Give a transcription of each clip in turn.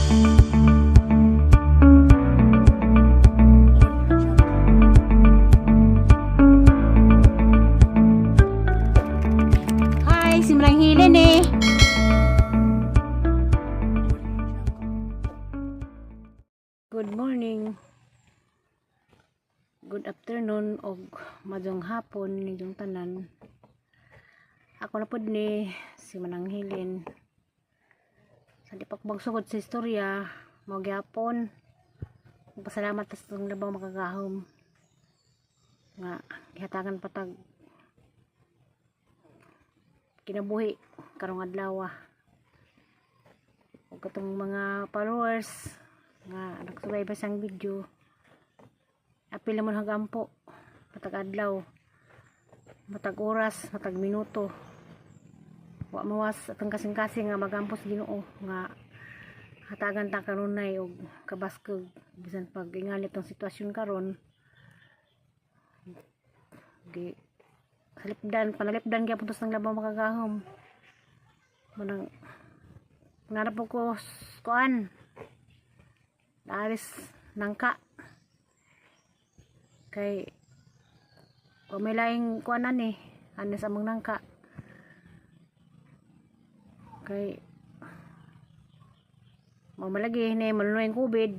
Hi, si Manang Helen eh. Good morning. Good afternoon og maayong hapon ninyong tanan. Ako na pod ni si Manang Helen. Sa di pa ko magsugod sa istorya, mao gyapon. Pasalamat ta sa atong Labaw Makagagahom nga gihatagan pa tag kinabuhi karong adlaw. Ug katong mga followers nga nagsubaybay sa video, apil naman hagampo matag adlaw, matag oras, matag minuto. Wa mawas atong kasing-kasing nga magampo sa Ginoo nga hatagan ta kanunay og kabaskog bisan pag inganit ang sitwasyon karon. Gi salipdan, panalipdan gyapon to sa Labaw Makagagahom. Manang nara po ko kuan naaris nangka kay wa may laing kuan ani ani sa among nangka kay mao malagi ni malunoy ang COVID.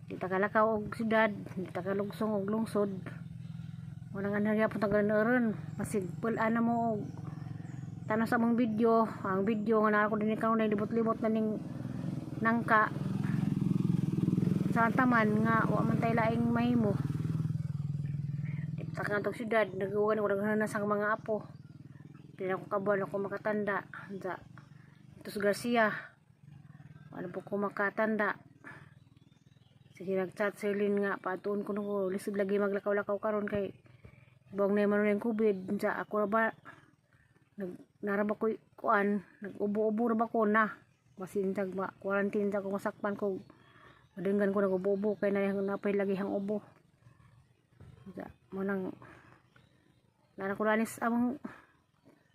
Di ta kalakaw og syudad, di ta kalugsong og lungsod. Walang ano gyapon taga-ron masig pul-an na mo og tan-aw sa among video, ang video nga naa ko dinhi karon, libot-libot na ning nangka sa taman nga wa man tay laing mahimo. Di ta ka syudad, nagawa ko naghanas ang mga apo. Pila ko kabuan ako makatanda sa Tos Garcia, wala po ko makatanda. Sige, nag-chat Sir Lin nga paatuon ko no, lisod lagi maglakaw-lakaw karon kay bong na man yung COVID. Sa ako ra ba nag nara ba ko kuan, nag-ubo-ubo ra ba ko na basin tag ba quarantine sa ko, masakpan ko, madunggan ko nag-ubo-ubo kay na napay lagi hang ubo. Sa mo nang nara ko ranis among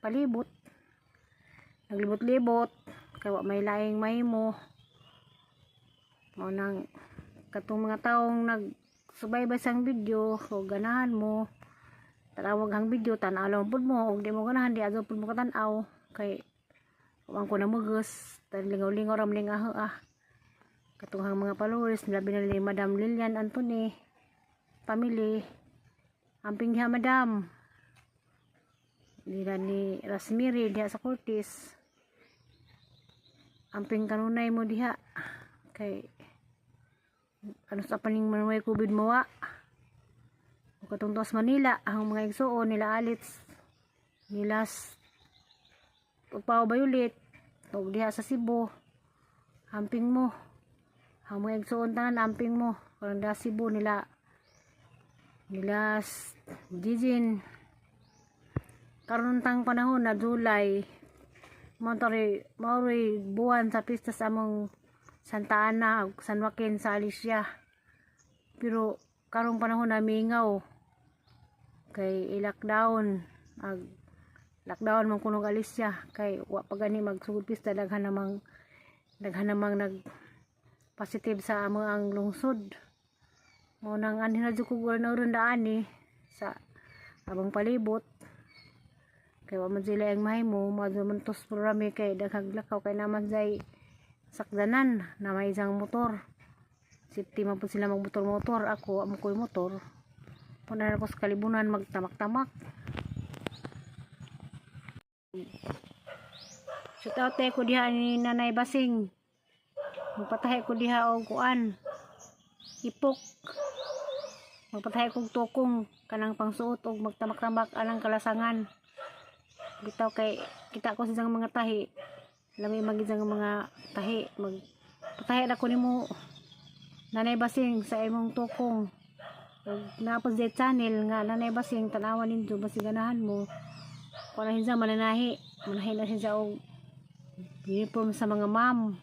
palibot, naglibot-libot kay wa may laing mahimo. Mao nang katong mga taong nagsubaybay sang video o ganahan mo tanawag ang video, tan-aw lang pud mo, og di mo ganahan, di adto pud mo katan-aw kay uwang ko na mugos tan lingaw-lingaw ra man ah. Katong mga followers, labi na ni Madam Lilian Anthony family, amping diha, Madam nila ni Rasmiri diha sa Cortez, amping kanunay mo diha kay ano sa paning manuay COVID mawa. Ug katong tuas Manila, ang mga igsuon nila Alitz, nila Pao Violet ug diha sa Cebu, amping mo. Ang mga igsuon tanan, amping mo. Karon diha Cebu, nila nila Jijin. Karon tang panahon na July, mao buwan sa pista sa among Santa Ana ug San Joaquin sa Alicia. Pero karong panahon na mingaw kay i-lockdown, ag lockdown man kunog Alicia kay wa pa gani magsugod pista, daghan namang nag positive sa among ang lungsod. Mao nang anhi na jud ko ron daan ni sa abang palibot kay wa man sila ang mahimo man tos programe kay daghang lakaw kay naman jay sakdanan na may isang motor, safety man po sila magmotor-motor. Ako amo ko'y motor, punta ko sa kalibunan magtamak-tamak. Shout out ko diha ni Nanay Basing. Magpatahi ko diha og kuan, ipok. Magpatahi kog tukong kanang pangsuot og magtamak-tamak anang kalasangan. Bitaw kay kita ko sa mga tahi, lami magid sa mga tahi. Magpatahi ra ko nimo, Nanay Basing, sa imong tukong. Ug naa po sa channel nga Nanay Basing, tanawan ninyo basig ganahan mo. Kuan na siya, mananahi, manahi na siya og uniform sa mga ma'am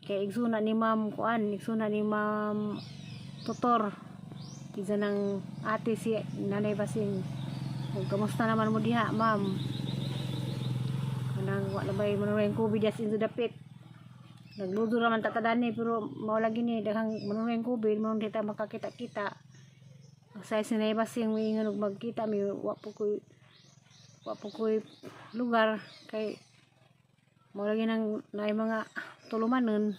kay igsuna ni ma'am kuan, igsuna ni Ma'am Tutor, isa ng ate si Nanay Basing. Ug kamusta naman mo diha, ma'am? Kanang wala bay mo yung COVID as into dapit. Nagludo raman ta tadani, pero mao lagi ni daghang manunoy ang COVID, mao di ta makakita-kita. Ang size ni basing moingon og magkita mi, wa po koy lugar kay mao lagi nang naay mga tulumanon.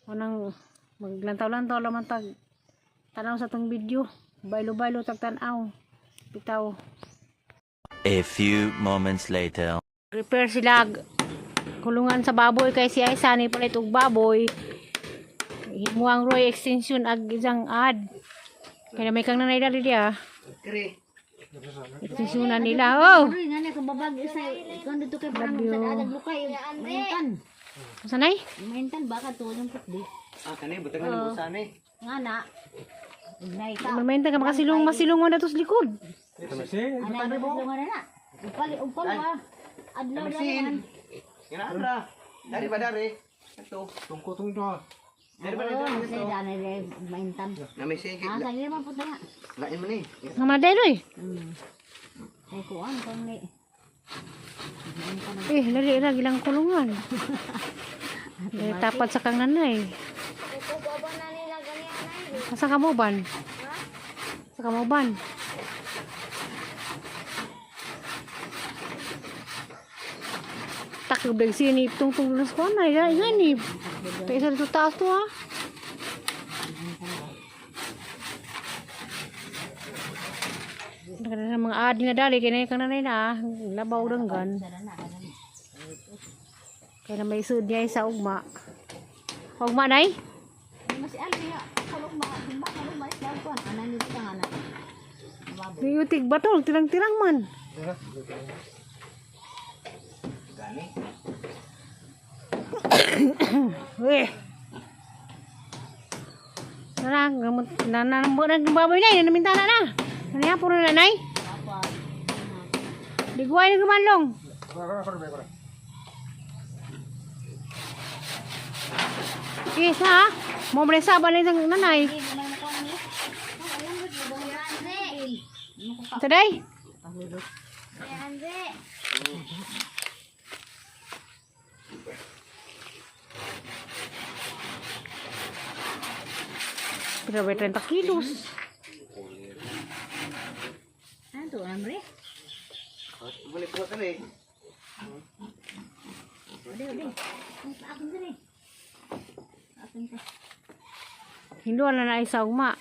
Mao nang maglantaw-lantaw laman tag tanaw sa tong video. Baylo-baylo tag tan-aw. Bitaw. A few moments later. Repair sila kulungan sa baboy kay si Aisa ni palit og baboy. Himuang Roy extension ag isang ad. Kaya may kang nanay dali diya. Kere. Extension na nila. Oh. Uy, nga na kababag isa ikaw dito kay parang Love you. sa dalag lukay maintan. Sanay? Maintan baka to yung putdi. Ah, kani butangan ng busan eh. Nga na. Ignay ka. Maminta ka makasilong masilong na to sa likod. Ana na nga na na. Upal upal ba? Adlaw na man. Yan ra. Dari ba dari? Ito. Tungko tungko to. Dari ba dari? Oh, sa dana maintan. Na may sige. Ah, sa man pud na. Lain man eh. Nga man dai. Ay kuan kang ni. Eh, dali ra gilang kulungan. Eh, tapad sa kang nanay. Asa ka mo ban? Sa ka mo ban? Takubeg sini tungtong lunas ko na ya ngani. Kaya sa dito taas to ha. Nagkana ng mga adi na dali kay kang nanay na labaw danggan. Kaya na may sud niya sa ugma. Ugma nay? Mas ali ya. Kalong ma, ba kalong ma isla kuan. Ana ni ka ana. Niutig batol tirang-tirang man. Gani. Eh. Nana, gamot nana nang ng baboy nay, naminta na na. Ano puro na nay? Digway na gumanlong. Eh, sa mo man sa balay ng nanay. Today? Pero may 30 kilos. Ano to, Andre? Balik ko kani. Ode ode. Ang akin diri. Akin pa. Hinduan na na isa ugma.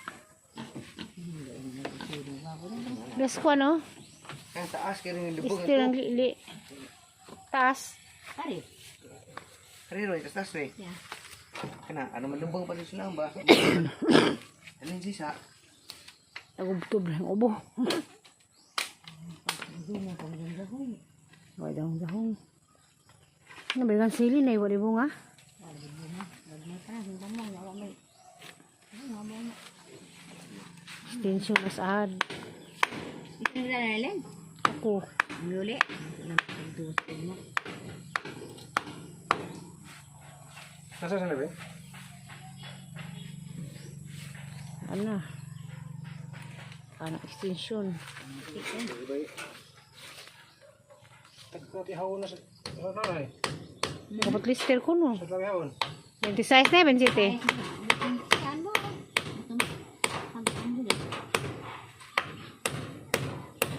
Bes ko no? Ang taas kay rin lubong Istir ang lili. Taas. Pare. Kare roy tas taas eh. Ya. Kana ano man lubong pa sila ba? Alin sisa? Nagubtob lang ubo. Wala dahong dahong. Ano ba yung sili na iwala bunga? Extension as ad. Ito na na lang. Ako. Luli. Nasa sa labi? Ano? Ano extension? Tagko ti hawon na sa sa nanay. Kapag lister ko no. Sa labi hawon. 26 na, 27. Ano?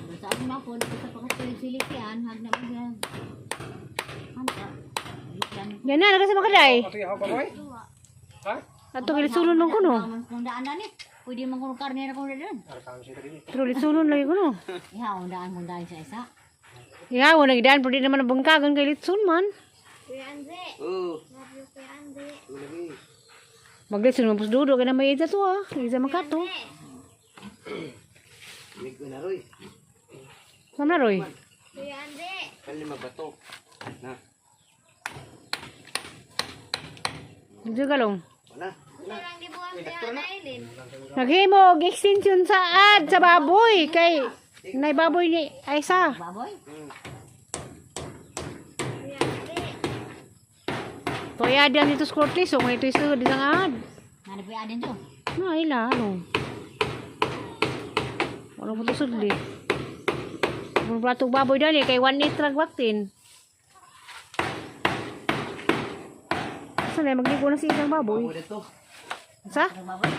Basta ako na ako, sa pagkakasilig-silikian, hag na mo siya. Hanta. Yan na, nagasa makaday. Ato haw pa boy? Ha? Ato kilisunon nung kuno. Kung daan na ni, pwede man kung karne na kung daan. Ara kami siya dili. Pero litsunon lagi kuno. Iha, kung daan, kung daan siya isa. Ya, wala gidaan pero di naman ang bangkagan kay litsun man. Oh. Lagi. Maglitsun man pus dudo kay na may ida to ah. Ida makato. Mig na roy. Mam na roy. Kali mabato. Na. Medyo galong. Wala. Naghimo og extension sa ad sa baboy kay nay baboy ni Aisa. Baboy? Toya diyan dito sa court list, so ito iso di sang ad. Hanap yung adin to. Na ila ano. Wala mo to sudli. Murag platong baboy dali kay 1.8 rag waktin. na magligo na si isang baboy. Baboy dito. Sa? Mahal.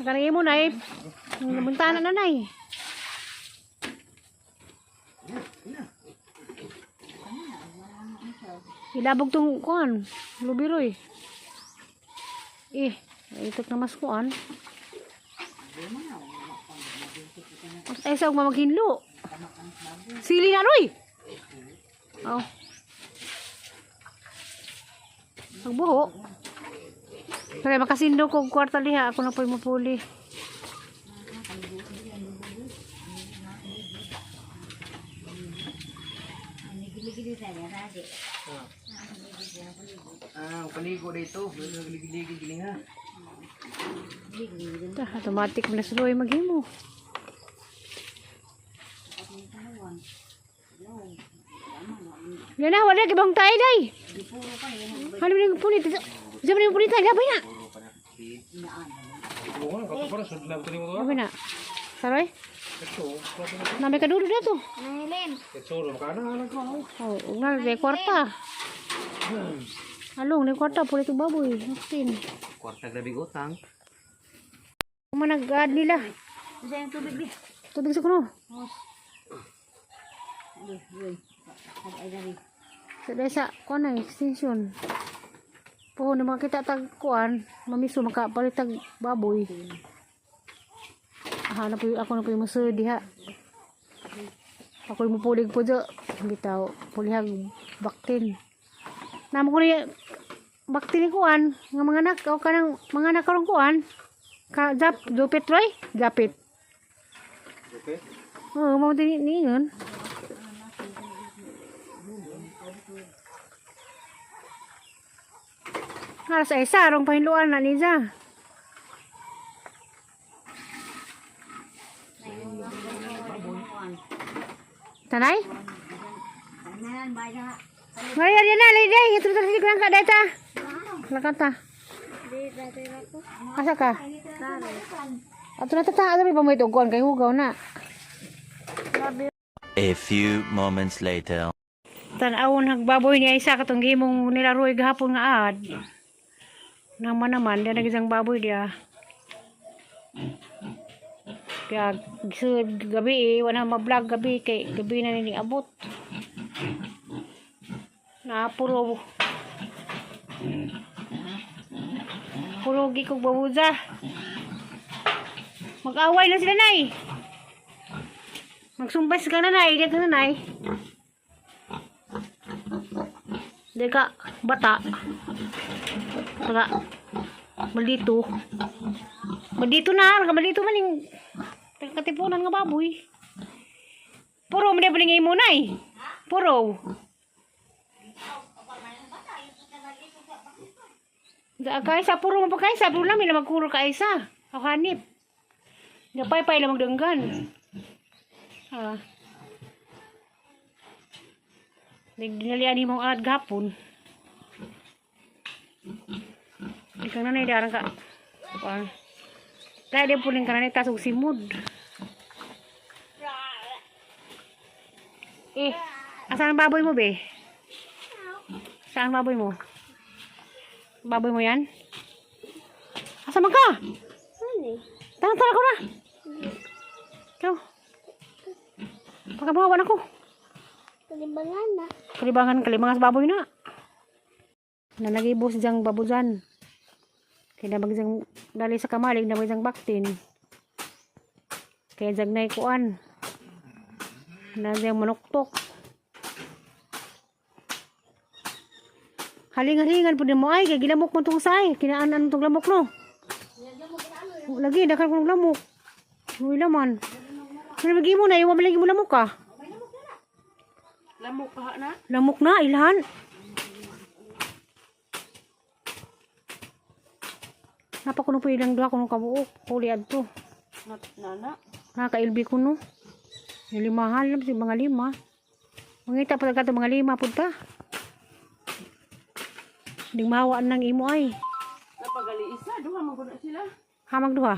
Nakanangin mo na eh. Namuntahan na nanay. Ilabog tong kuan. Lubiroy. Eh, itok na mas kuan. Ay, sa mamaghinlo. Sili na, Roy! Oh. Magbuho. Kaya makasindo ko kwarta liha, ako na po'y mapuli. Ah, paligo dito. Nagliglig giling ha. Ta, automatic mo na sa Roy maghimo. Yan na, wala gibang tayo day. Ano mo yung punit? Diyan mo yung punit, labay na. Puro pa na. Si Oo, kato pa rin. Sudlab to ni mo to. Labay na. Saroy, Ito, kato na. nami ka dulo dito. Nahilin. Ito, makana alam ko. Oh, nga, may kwarta. Along, may kwarta, pulit yung baboy. Aktin. kwarta grabe utang. Manag-add nila. Isa yung tubig bi. Tubig sa kuno. Ay, ay. Ay, ay, ay. Sa dahil sa kuan na extension. Po na makita tag kuan, mamiso makapalit tag baboy. Aha, na po ako na po yung muso diha. Ako yung mupulig po do. Bitaw, pulihag baktin. Namo ko niya baktin ni kuan, nga mga anak o kanang mga anak karon kuan. Ka jap jupit roy, japit. Okay. Oo, mao din niingon. Alas ay sarong pahinluan na niya. Tanay? Tanan, baya. Maria dia na lay day, ito sa ko ka data. Lakata. Asa ka? Ato na tata, ato may pamoy kuan kay hugaw na. A few moments later. Tan-awon hagbaboy ni Aisa katong gimong nilaroy gahapon nga ad. Naman naman, diya nagisang baboy diya. Kaya gisud gabi eh, wala ma-vlog gabi kay gabi na nining abot. Na puro puro gikog babuza. Mag-away na sila nay. Magsumbas ka na nay, di ka na nay. Di ka bata. Taga maldito. Maldito na, taga maldito man yung taga katipunan nga baboy. Puro mo na pa mo na eh. Puro. Da kaisa puro mo pa kaisa, puro namin na magkuro kaisa. Ako hanip. Napay-pay lang magdanggan. Ah. Nagdinalian ni mong ad gapon. Ikaw na naidarang ka. Kuan. Kaya di puling ka na tas og simod. Eh, asan ang baboy mo, be? Saan ang baboy mo? Baboy mo yan? Asa man ka? Tara, tara ko na. Ikaw. Pagkabawan ako. Kalibangan na. Kalibangan, kalibangan sa baboy na. Nanagibos diyang babujan. Kaya nabag diyang dali sa kamalig, nabag diyang baktin. Kaya diyang naikuan. Na diyang manuktok. Haling-halingan po din mo ay, kaya gilamok mo itong say. Kinaan-an itong lamok no. Lagi, dakal ko ng lamok. Uy laman. Ano lagi mo na, iwan mo lagi mo lamok ah. Lamok ka na? Lamok na, ilhan. Napakuno po ilang duha kuno kabuok. Puli adto. Nana? Nakaka-LB ko no. Yung limahan lang si mga lima. Mangita pa ka mga lima pud ta. Ding mahawaan ng imo ay. Napagali isa, duha man gud na sila. Hamag duha.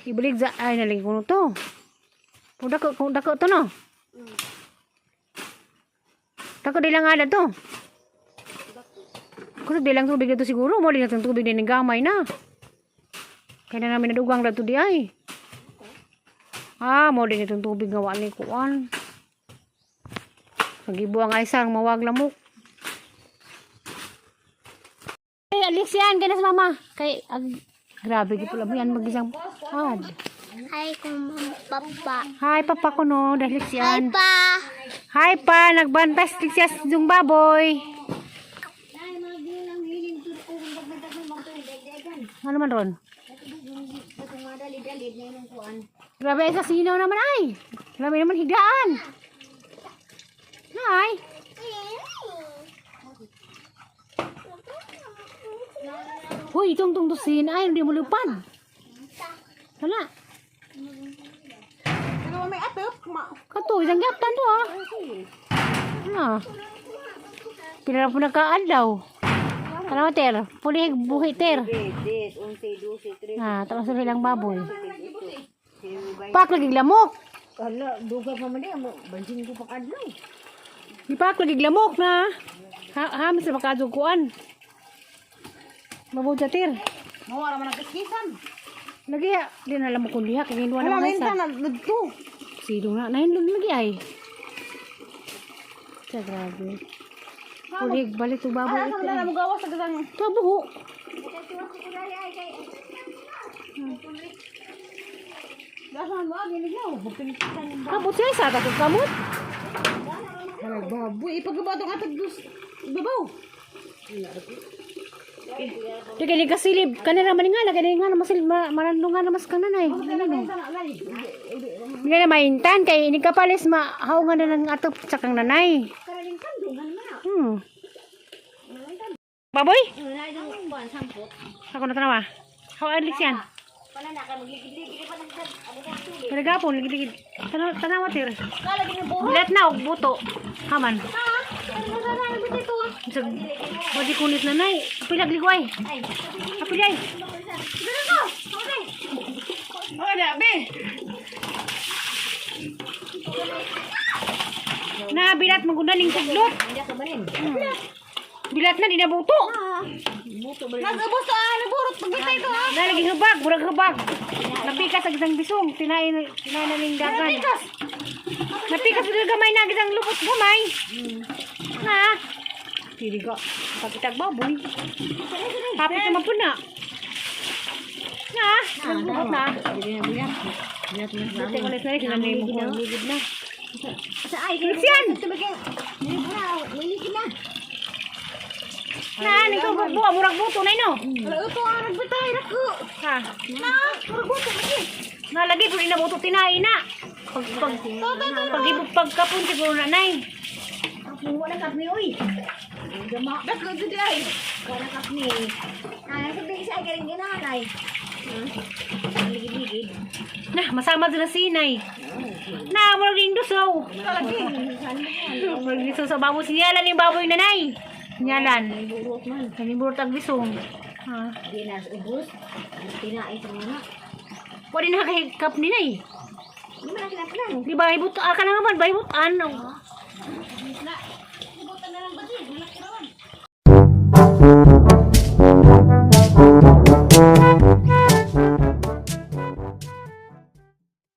Ibalik za ay naling kuno to. Kung dako to no. Tako di lang nga to. Kusa di lang tubig dito siguro. Mo di na itong tubig din gamay na. Kaya na namin nadugang dato di ay. Ah, mo din itong tubig nga wala ni kuan. Pagibuang ay sang mawag lamok. Ay, Alixian, kaya na sa mama. Kay, ag, grabe, di pala mo yan mag-isang ad. Hi, kung papa. Hi, papa ko no, Hi, Alixian. pa. Hi pa, nagbantas siya sa yung baboy. Ay, mga gilang hiling to kung pagdadag ng mga tuig-dagdagan. Ano man ron? Katong mga dali-dali na imong kuan. Grabe sa sinaw naman ay. Grabe naman higaan. Nay. Hoy, itong tong tusin ay hindi mo lupan. Wala. Ano may atop? Ma Kato, isang gaptan to ah. Ano? Pila na po nagkaadlaw. Tanaw ter, puli buhi ter. 10, 11, 12, 13. Ah, tapos sila lang baboy. Pak lagi lamok. Kala, duga pa man di mo bansin ko pa kadlaw. Di pak lagi lamok na. Ha, ha sa makaduguan. Mabuti ter. Mawala man ang kiskisan. Lagi ha, di na alam mo kung diha kay ginuwa Wala naman minsan sa. na nagto. Sino na nahinlog lagi ay. Sa grabe. Ulig balik to baboy. Ano na mo gawas sa gasang Ito buho. Gasan mo agi niglaw. Bukinitan. Kabot siya sa katong kamot. Baboy ipagabato ang atag dus. Babaw. Di kay kasilib kanira man nga lagi nga masil marandungan na mas kanan ay. Ano? Hindi na maintan kay ini kapalis mahaw nga na ng atop sa kang nanay. Baboy? Wala itong kuan sampot. Ako na tanawa. How adlis yan? Wala na kay magligid-ligid pa nagdag. Ano ka tubig? Pinagapon, ligid-ligid. Tanawa, tanawa tir. Kala gid buro. Bilat na og buto. Haman. Ha? Ano na na ito? Sa body kunit nanay. Apilag ligway. Ay, Apilay. Oh, na be. Na bilat magunaling tuglot. hindi ka banin. Bilat na di na buto. Buto ba? Nagubos ah, nagburot pagbitay to ah. Na lagi hubag, murag hubag. Napikas ang isang bisong, tinain tinain na ning dagan. Napikas. Napikas sa gamay na isang lupot gamay. Na. Pili ka. Pagkitag baboy. Kapit naman po na. Na, nagbukot na. Dili na bilat. Bilat na. Buti ko na rin, mo ko ligid na. Sa ay Lucian! Tubig kayo. Dili na, liligid na. Na, ning tubog buwa, murag buto na ino. Wala ito ah, nagbitay nako. Ha. Na, murag lagi. Na lagi po na buto tinain na. Pag pag pag pagkapon siguro na nay. Wala kap ni oy. Gama. Dako jud ay. Wala kap ni. Ah, sabi sa ay galing ganahan ay. Ligid-ligid. Na, masama sila sinay. Na, murag indusaw. Lagi. Murag indusaw sa baboy. Sinyalan yung baboy nanay. Sinyalan. Burot man. Kaniburot ang bisong. Ha. Di na ubos. Tinaay sa mga. Pwede na kahikap ni nay. Di man na plano. Di ba, hibut, ah, ka na naman, ba, hibutan. Butan na lang ba di? Malaki rawan.